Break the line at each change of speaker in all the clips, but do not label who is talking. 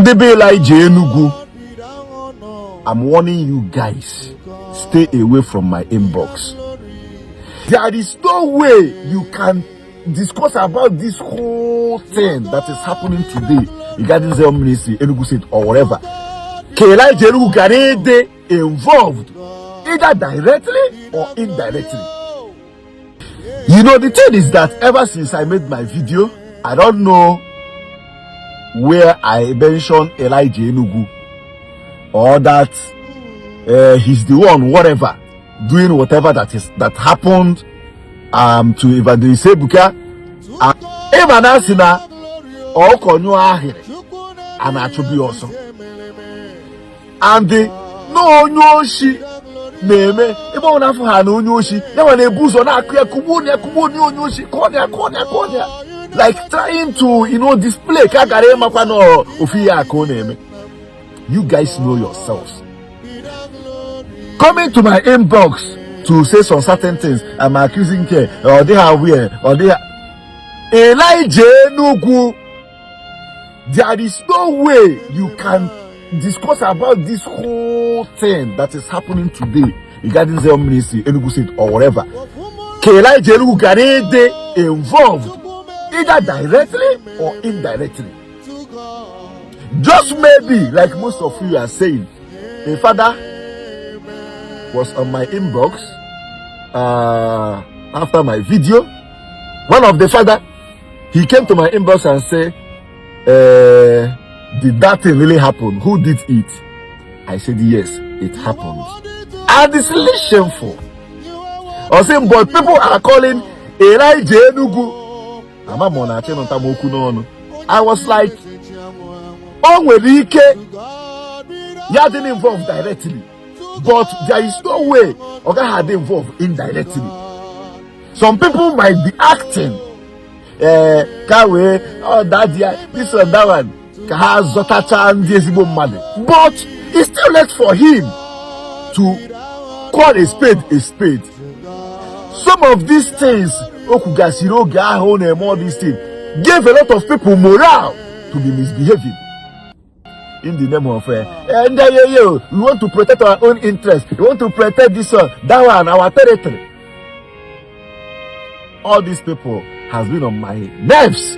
Ndị be Elijah Enugu, I'm warning you guys, stay away from my inbox. There is no way you can discuss about this whole thing that is happening today regarding Zion Ministry, Enugu State or whatever. Ka Elijah Enugu gara ịdị involved either directly or indirectly. The thing is that ever since I made my video, I don't know where I mentioned Elijah Enugu or that he's the one, whatever, doing whatever that happened to Evangelist Ebuka. Ịma na asị na ọkọ nyụọ ahịrị a na-achụbụ ya ọsọ, and na onye oshi na-eme ebe ọ na-afụ ha na onye oshi ya nwa na-ebu ụzọ na-akụ ya, kugbuo ya, kugbuo onye onye oshi, kụọ ya, kụọ ya, kụọ ya, like trying to display ka a gara ịmakwa na ofu ihe a ka ọ na-eme. You guys know yourselves. Coming to my inbox to say some certain things, I'm accusing care or they are where or they are Elijah Enugu. There is no way you can discuss about this whole thing that is happening today regarding Zion Ministry, Enugu State or whatever. Ka Elijah Enugu gara ịdị involved either directly or indirectly. Just maybe, like most of you are saying, a father was on my inbox after my video. One of the father, he came to my inbox and said, "Did that thing really happen? Who did it?" I said, "Yes, it happened." And it's really shameful. I was saying, but people are calling Elijah Enugu. Ama m ọ na-achọ ịnụta m okwu n'ọnụ. I was like, o nwere ike ya dịghị involved directly, but there is no way ọ gaghị adị involved indirectly. Some people might be acting ka wee oh that ya this one, that one, ka ha zọtacha ndị ezigbo mmadụ, but it's still left for him to call a spade a spade. Some of these things o kwugasịrị oge ahụ ọ na-eme all these things gave a lot of people morale to be misbehaving in the name of ndị ayeye. We want to protect our own interest, we want to protect this one, that one, our territory. All these people has been on my nerves,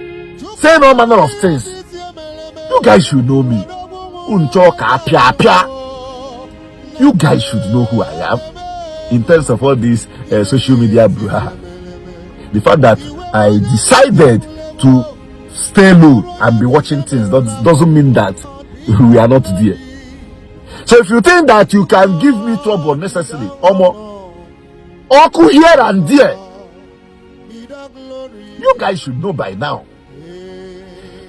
saying all manner of things. You guys should know me. Uncho ka apịa apịa. You guys should know who I am in terms of all this social media brouhaha. The fact that I decided to stay low and be watching things doesn't mean that we are not there. So if you think that you can give me trouble unnecessarily, omo, ọkụ here and there, you guys should know by now.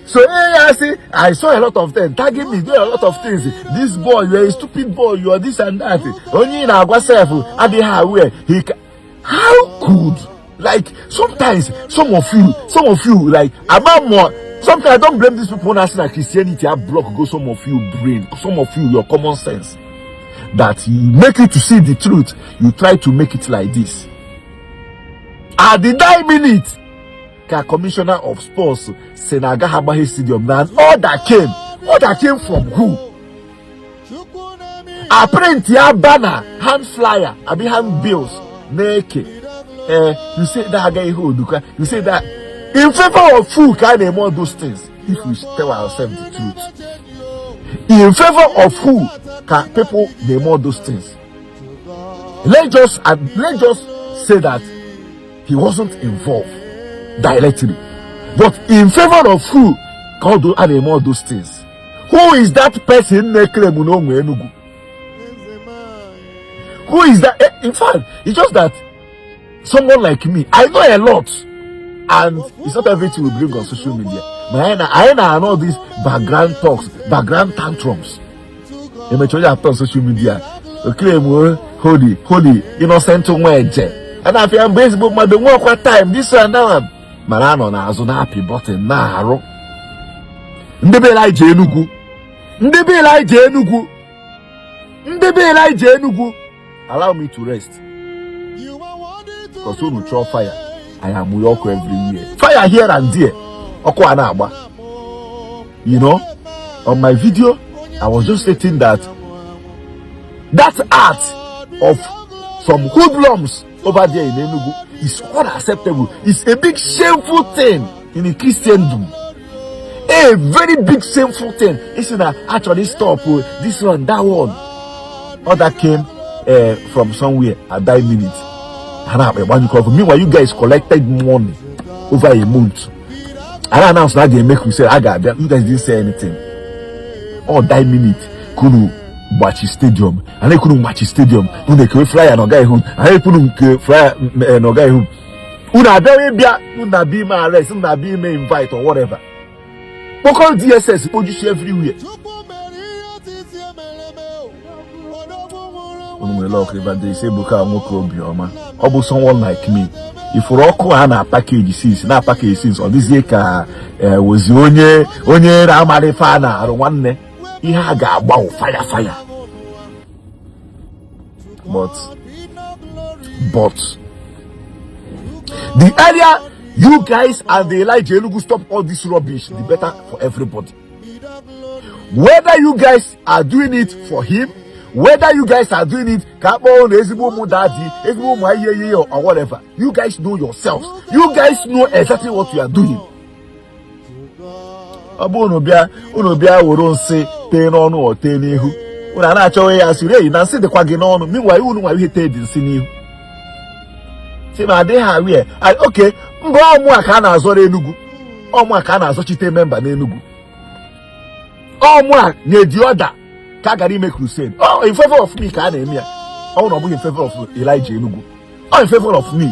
So I see, I saw a lot of them tagging me, doing a lot of things. "This boy, you are a stupid boy, you are this and that." Onye na-agwa self adịghị aware. How could, like, sometimes some of you, like, about more. Sometimes I don't blame these people when I say that Christianity have block go some of you brain, some of you your common sense. That you make you to see the truth, you try to make it like this. At the 9 minute, ka commissioner of sports si na agaghị agbaghe stadium na order came from who? A print ya banner, hand flyer abi hand bills na-eke. You say that agaghị ihe oduka, you say that in favor of who ka a na-eme all those things? If we tell ourselves the truth, in favor of who ka people na-eme all those things? Let's just say that he wasn't involved directly, but in favor of who ka ọ do a na-eme all those things? Who is that person na-claim na onwe Enugu? Who is that? In fact, it's just that someone like me, I know a lot, and it's not everything we bring on social media. Ma anyị na all these background talks, background tantrums emecha onye apụta on social media o claim holy, holy, innocent, nwa eje a na-afịa mgbe ezigbo mmadụ nwekwa time, this one, that one, mana anọ n'azụ na-apị button na-arụ. Ndị be Elijah Enugu, ndị be Elijah Enugu, ndị be Elijah Enugu, allow me to rest, because unu chọọ fire, anyị amụnye ọkụ everywhere, fire here and there, ọkụ a na-agba. On my video, I was just stating that that art of some hoodlums over there in Enugu is unacceptable. It's a big shameful thing in the Christendom. A very big shameful thing. It's na actually stop, oh, this one, that one. All that came from somewhere at that minute. And I, meanwhile, you guys collected money over a month. And I announced that they make you say, I got you guys didn't say anything. All that minute, kunu gbachi stadium and ekunu gbachi stadium, unu ekewe flyer na ọga ihu and ekunu nke flyer na ọga ihu. Unu abịa ịbịa, unu abịa ime arrest, unu abịa ime invite or whatever. Kpọkọrọ DSS kpojusi everywhere. Unu nwere ọkụ. Evangelist Ebuka, nwoke obiọma, ọ bụ someone like me ifuru ọkụ a na package since, na package since. Ọ dịzie ka wozi onye onye na-amara ife a na-arụ. Nwanne, ihe a ga-agba fire fire. But the earlier you guys and the Elijah Enugu stop all this rubbish, the better for everybody. Whether you guys are doing it for him, whether you guys are doing it ka akpọọ unu ezigbo ụmụ daddy, ezigbo ụmụ ihe ihe or whatever, you guys know yourselves. You guys know exactly what you are doing. Ọ bụ unu bịa, unu bịa were nsị tee n'ọnụ ọ tee n'ihu, unu a na-achọghị ya siri eyi na nsị dịkwa gị n'ọnụ. Meanwhile, unu nwa ihe tee dị nsị n'ihu si ma adịghị aware. Okay, mbụ ọmụ a ka a na-azọrọ Enugu, ọmụ a ka a na-azọchite member n'Enugu, ọmụ a na-edi ọda ka a gara ime crusade. Oh, in favor of me ka a na-eme ya. Ọ na ọ bụghị in favor of Elijah Enugu, ọ in favor of me.